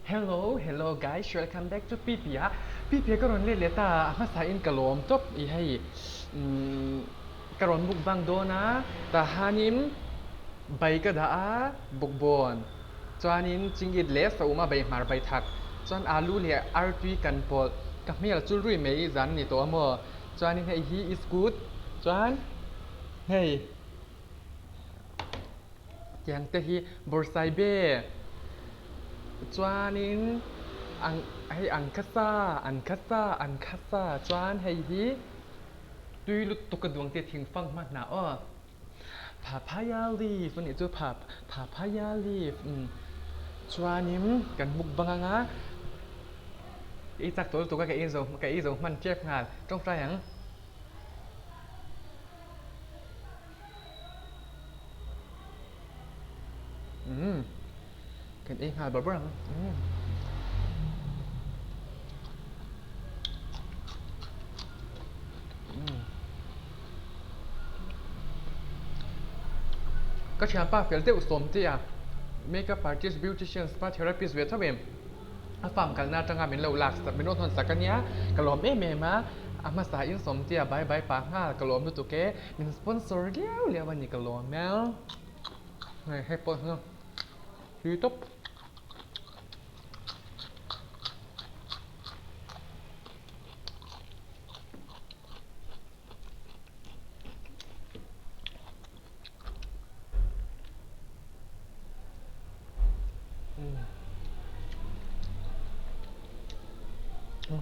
Hello hello guys welcome back to Pipi a Pipi ka rawn let leh ta a hmasa in ka lawm tawp i hei umm ka rawn mukbang dawn a tah hianin bai ka dah a bawkbawn chuanin chingit leh saum a bai hmar bai thak chuan alu leh artui kan pawlh ka hmel chu rui mai zan a ni tawh a maw chuanin hei hi iskut chuan hei. Tiang te hi bawrhsaibe chuanin ang hei ang kha sa an kha sa an kha sa chuan hei hi tui lutuk a duang te thing fang hma hnah aw papaya leaf a nih chu papaya leaf umm chuanin kan mukbang anga ei chak tawh lutuk a ka ei zo ka ei zo hman tep nghal tawngtai ang. Umm kan ei nghal ber ber ang umm. Ka thianpa fel deuh sawm te a makeup artist beautician spa therapist ve tho em a farm kalna atanga min lo lak min rawn hawn sak ania ka lawm em em a. A hmasa in Sawmtea bye bye pah nghal ka lawm lutuk e, min sponsor liau liau a ni ka lawm e. Hei hei pawh hi tui tawp.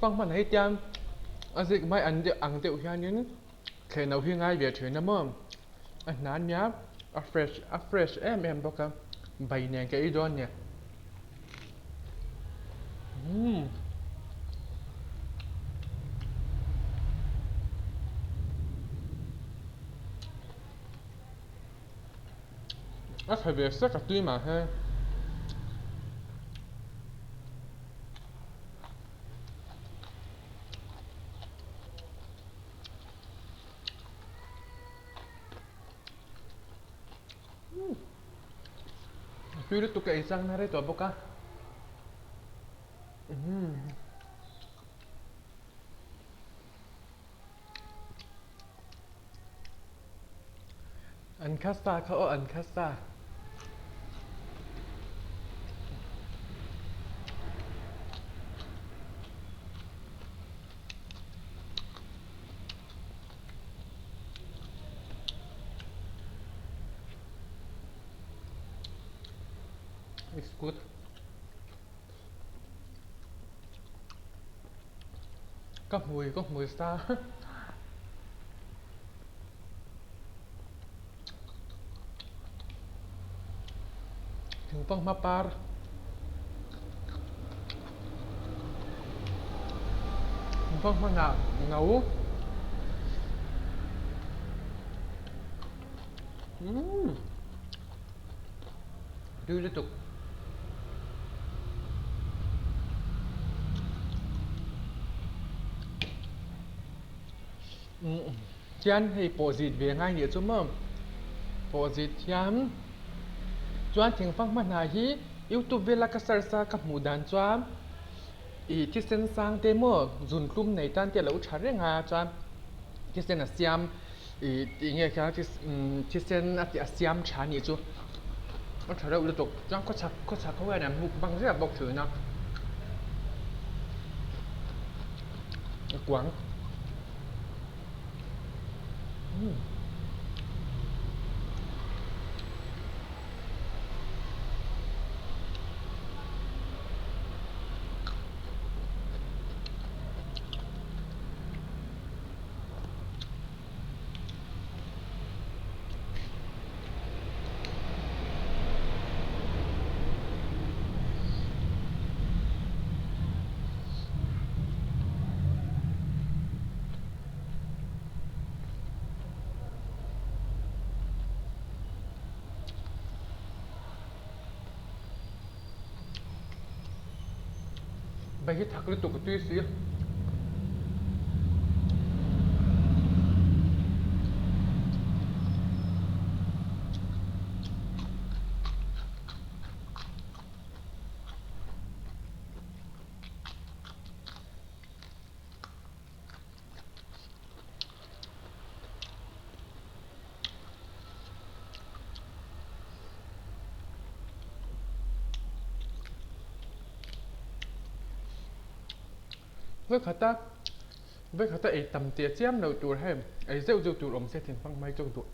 Fang hman hei tiang a zik mai an deuh ang deuh hianin thlen loh hi ngai ve thin a maw a hna nia a fresh a fresh em em bawk a bai nen ka ei dawn nia umm. A tha ve sek a tui mah he. A tui lutuk ka ei chang na rei tawh bawk a. An khasa kha aw an khasa. It's good. Ka hmui ka hmui sa. Thingpang hma par. Thingpang hmanah no. Umm. Tui lutuk. Chuan hei pawh zit ve ngai nih chu maw pawh zit hian chuan thingfang hma hna hi youtube vela ka search a ka hmuh dan chuan ih thisen sang te maw zun tlum nei tan te a lo tha reng a chuan thisen a siam ih tih nge kha thisen a tih a siam tha nih chu a tha reuh lutuk chuan khawchhak khawchhak ho hian an mukbang ziah bawk thin a a kuang. Bai hi thak lutuk a tui si. Vawikhat a vawikhat a ei tam teh chiam loh tur hei ei zeuh zeuh tur awm se thinfang mai chawk duh.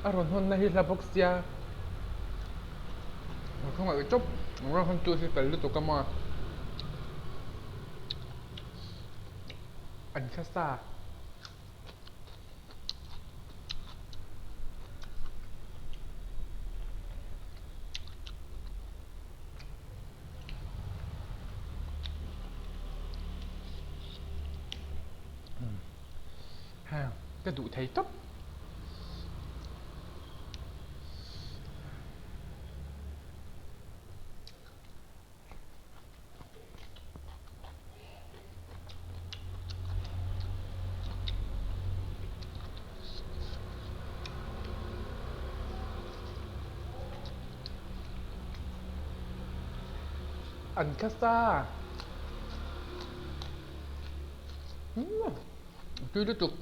A rawn hawnna hi hla bawk sia a khawngaih tawp a rawn hawn tu hi fel lutuk a maw an hre sa. Ka duh thei tawp. An kha sa. Tui lutuk.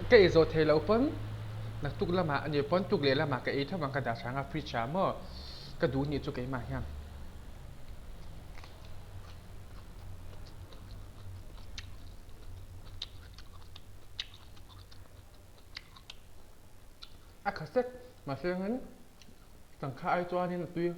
Ka ei zawh thei loh pawn naktuk lamah a nih pawn tuk leh lamah ka ei tho ang ka dah hrang a fridge ah maw ka duh nih chu keimah hian. A kha sek mahse hian sangha ai chuanin a tui.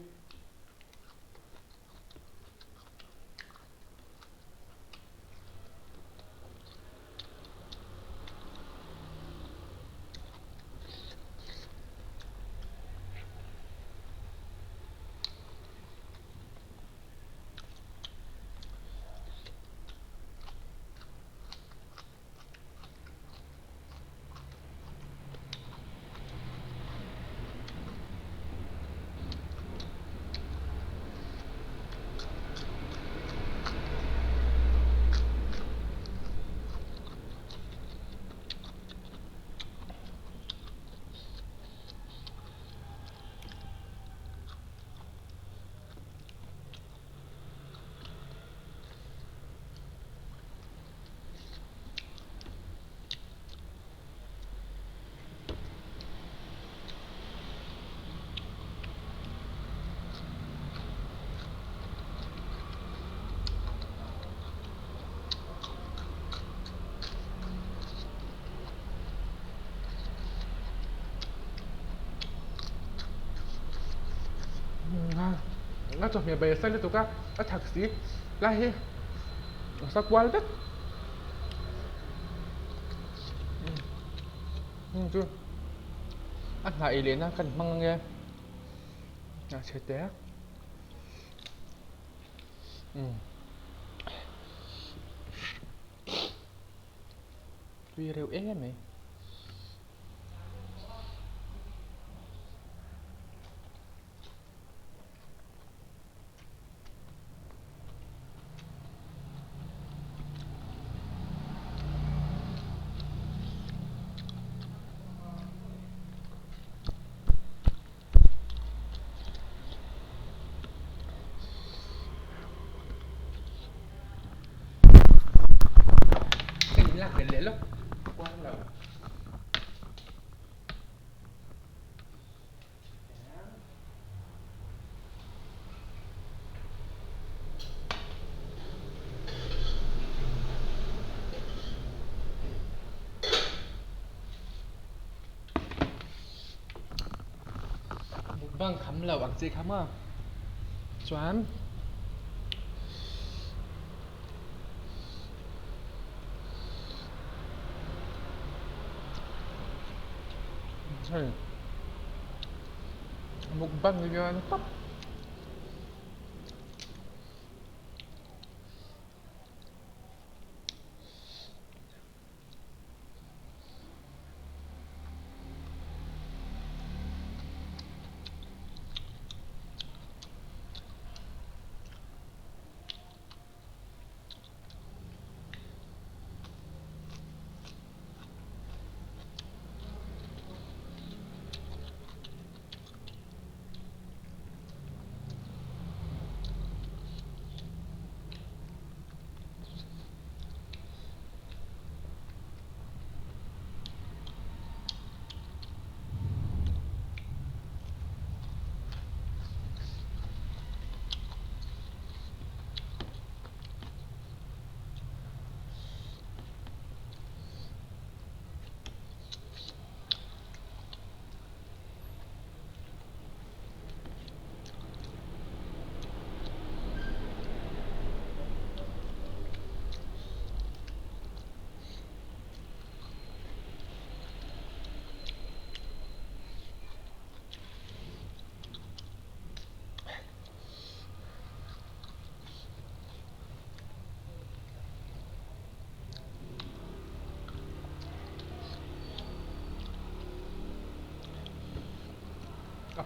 A chawhmeh bai a sa lutuk a, a thak si lai hi a sa kual vek. Heng chu a hnah ei lehna kan hmang ange a chhe teh a. Tui reuh em mai. Ka inlak belh leh lawk kual lo. Mukbang kham lo ang chi kha maw chuan Hei mukbang lian tawp.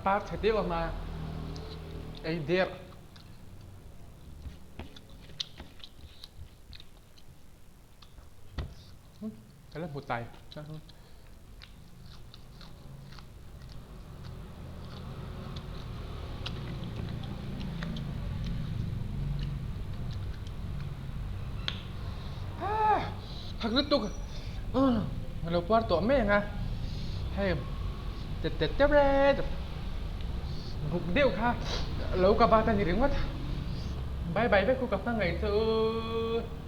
par chhe deuh a ma ei der. Ka la hmu tlai. Thak lutuk a lo puar tawh mai ang a, hei tet tet teuh ret buk deuh kha lo ka bat a ni ringawt. Bye bye vek u ka hmangaih che u.